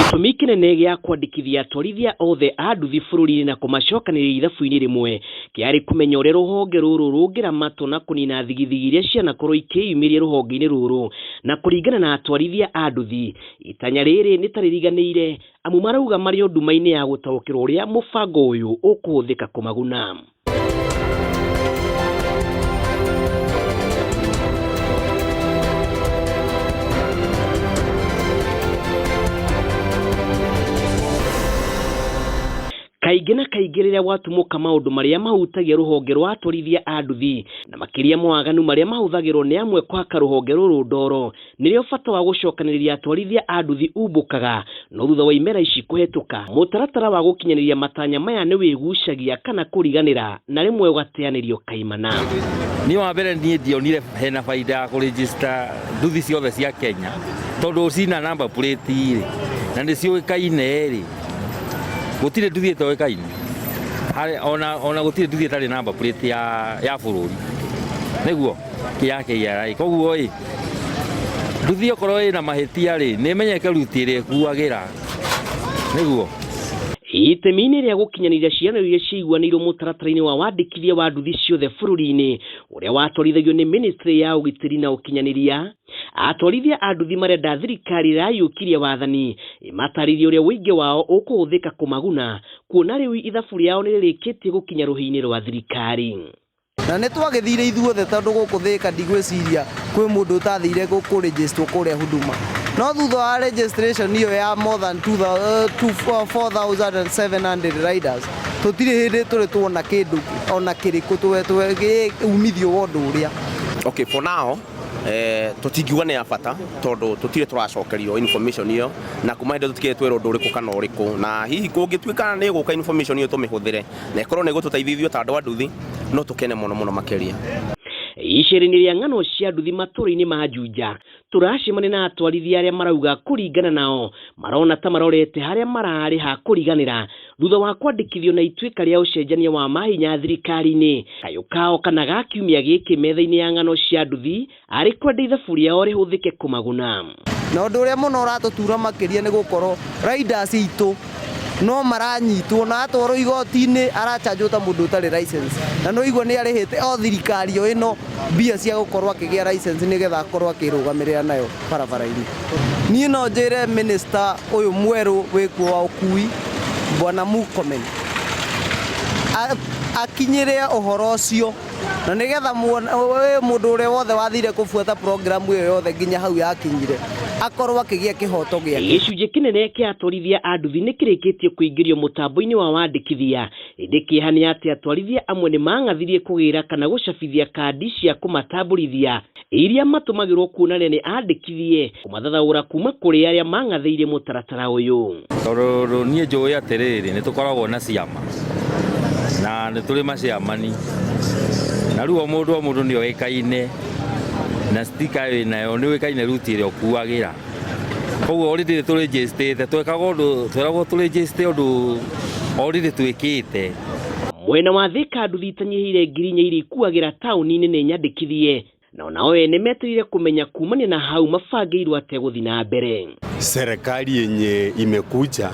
Gĩtũmi kĩnene gĩa kwandĩkithia atwarithia othe a nduthi bũrũri-inĩ na kũmacokanĩrĩria ithabu-inĩ rĩmwe kĩarĩ kũmenya ũrĩa rũhonge rũrũ rũngĩramatwo na kũnina thigithigi iria cianakorwo ikĩyumĩria rũhonge-inĩ rũrũ. Na kũringana na atwarithia a nduthi, itanya rĩrĩ nĩ ta rĩriganĩire amu marauga marĩ o nduma-inĩ ya gũtaũkĩrwo ũrĩa mũbango ũyũ ũkũhũthĩka kũmaguna. Kaingĩ na kaingĩ rĩrĩa gwatumũka maũndũ marĩa mahutagia rũhonge rwa atwarithia a nduthi na makĩria mawaganu marĩa mahũthagĩrwo nĩ amwe kũhaka rũhonge rũrũ ndoro, nĩrĩo bata wa gũcokanĩrĩria atwarithia a nduthi umbũkaga. No thutha wa imera ici kũhetũka, mũtaratara wa gũkinyanĩria matanya maya nĩ wĩgucagia kana kũriganĩra na rĩmwe ũgateanĩrio kaimana. Niĩ wa mbere niĩ ndionire hena baida ya kũrĩnjĩcita nduthi ciothe cia Kenya tondũ cina number plate rĩ na nĩ ciũĩkaine rĩ, gũtirĩ nduthi ĩtoĩkaine ona ona gũtirĩ nduthi ĩtarĩ number plate ya bũrũri nĩguo ya KRA. Koguo ĩ nduthi okorwo ĩna mahĩtia rĩ nĩ ĩmenyeke ruti ĩrĩa ĩkuagĩra nĩguo. Itemi-inĩ rĩa gũkinyanĩria ciĩranĩro iria ciaiguanĩirwo mũtaratara-inĩ wa wandĩkithia wa nduthi ciothe bũrũri-inĩ ũrĩa watwarithagio nĩ ministry ya ũgitĩri na ũkinyanĩria, atwarithia a nduthi marenda thirikari ĩrayũkirie wathani ĩmatarĩrie ũrĩa ũingĩ wao ũkũhũthĩka kũmaguna, kuona rĩu ithabu rĩao nĩ rĩrĩkĩtie gũkinya rũhĩ-inĩ rwa thirikari. Na nĩ twagĩthire ithuothe tondũ gũkũ Thĩka ndigwĩciria kwĩ mũndũ ũtathire kũrĩnjĩstwo kũrĩa Huduma. No thutha wa registration ĩyo ya more than 4700 riders, tũtirĩ hĩndĩ tũrĩ tuona kĩndũ ona kĩrĩkũ umithio wa ũndũ ũrĩa. Okay, for now tũtingiuga nĩ ya bata tondũ tũtirĩ tũracokerio information ĩyo na kuma hĩndĩ tũtikĩrĩ twerwo ũndũ ũrĩkũ kana ũrĩkũ, na hihi kũngĩtuĩka nĩ ĩgũka information ĩyo tũmĩhũthĩre na ĩkorwo nĩ ĩgũtũteithia ithuĩ ta andũ a nduthi no tũkene mũno mũno makĩria. Icera-inĩ rĩa ng'ano cia nduthi matũũra-inĩ ma Juja, tũracemania na atwarithia arĩa marauga kũringana nao marona ta marorete harĩa mararĩ ha kũriganĩra thutha wa kwandĩkithio na ituĩka rĩa ũcenjania wa mahinya thirikari-inĩ. Kayũ kao kana ga kiumia gĩkĩ metha-inĩ ya ng'ano cia nduthi arĩ kwenda ithabu rĩao rĩhũthĩke kũmaguna. Na ũndũ ũrĩa mũno ũratũtura makĩria nĩ gũkorwo riders aitũ no maranyitwo na atwarwo igoti-inĩ arachanjwo ta mũndũ ũtarĩ license, na nĩ ũraigua nĩ arĩhĩte o thirikari o ĩno mbia cia gũkorwo akĩgĩa license nĩgetha akorwo akĩrũgamĩrĩra nayo barabara-inĩ. Niĩ no njĩre minister ũyũ mwerũ wĩkuo wa ũkui Bwana Murkomen akinyĩre ũhoro ũcio, na nĩgetha mũndũ ũrĩa wothe wathire kũbuata program ĩyo yothe nginya hau yakinyire akorwo akĩgĩa kĩhoto gĩake. Gĩcunjĩ kĩnene kĩa atwarithia a nduthi nĩ kĩrĩkĩtie kũingĩrio mũtambo-inĩ wa wandĩkithia, ĩndĩ kĩeha nĩ atĩ atwarithia amwe nĩ mang'athirie kũgĩra kana gũcabithia kandi cia kũmatambũrithia iria matũmagĩrwo kuonania nĩ andĩkithie, kũmathathaũra kuma kũrĩ arĩa mang'athĩirie mũtaratara ũyũ. Tondũ niĩ njũĩ atĩrĩrĩ, nĩ tũkoragwo na ciama na nĩ tũrĩ maciamani, na rĩu o mũndũ o mũndũ nĩ oĩkaine na sticker wĩnayo nĩ ũĩkaine ruti ĩrĩa ũkuagĩra. Koguo already nĩ tũrĩnjĩstĩte, twekaga ũndũ tweragwo tũrĩnjĩste ũndũ already twĩkĩte. Mwena wa Thika nduthi itanyihĩire 4,000 iria ikuagĩra taũni-inĩ nĩ nyandĩkithie, na onao ene metereire kũmenya kumania na hau mabangĩirwo atĩa gũthiĩ na mbere. Serikali yenye imekuja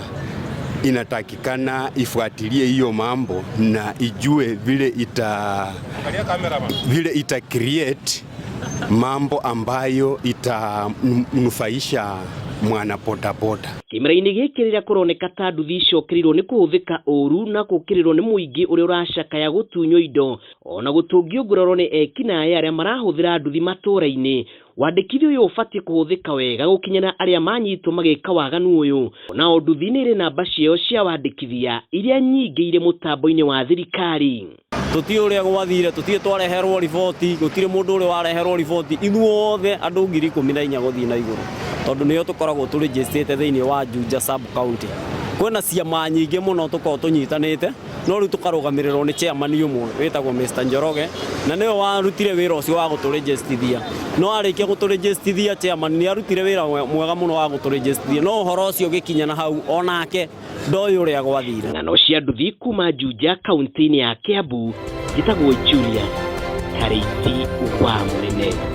inatakikana ifuatilie hiyo mambo na ijue vile ita create mambo ambayo itamnufaisha mwana bodaboda. Kĩmera-inĩ gĩkĩ rĩrĩa kũroneka ta nduthi icokereirwo nĩ kũhũthĩka ũru na gũkĩrĩrwo nĩ mũingĩ ũrĩa ũracakaya gũtunywo indo ona gũtũngio nguraro nĩ ekinaĩ arĩa marahũthĩra nduthi matũũra-inĩ, wandĩkithia ũyũ ũbatiĩ kũhũthĩka wega gũkinyana arĩa manyitwo magĩka waganu ũyũ. Onao nduthi nĩ irĩ namba ciao cia wandĩkithia iria nyingĩ irĩ mũtambo-inĩ wa thirikari. Tũtiũĩ ũrĩa gwathire, tũtirĩ twareherwo riboti, gũtirĩ mũndũ ũrĩ wareherwo riboti, ithuothe andũ 14,000 gũthiĩ na igũrũ, tondũ nĩo tũkoragwo tũrĩnjĩstĩte thĩinĩ wa Juja sub county. Kwĩna ciama nyingĩ mũno tũkoragwo tũnyitanĩte, no rĩu tũkarũgamĩrĩrwo nĩ chairman ũmwe wĩtagwo Mr Njoroge, na nĩwe warutire wĩra ũcio wa gũtũrĩnjĩstithia. No arĩkia gũtũrĩnjĩstithia chairman nĩ arutire wĩra mwega mũno wa gũtũrĩnjĩstithia, no ũhoro ũcio ũgĩkinya na hau onake ndoĩ ũrĩa gwathire. Ng'ano cia nduthi kuma Juja kaunti-inĩ ya Kiambu, njĩtagwo Julius Karĩithi wa Mũnene.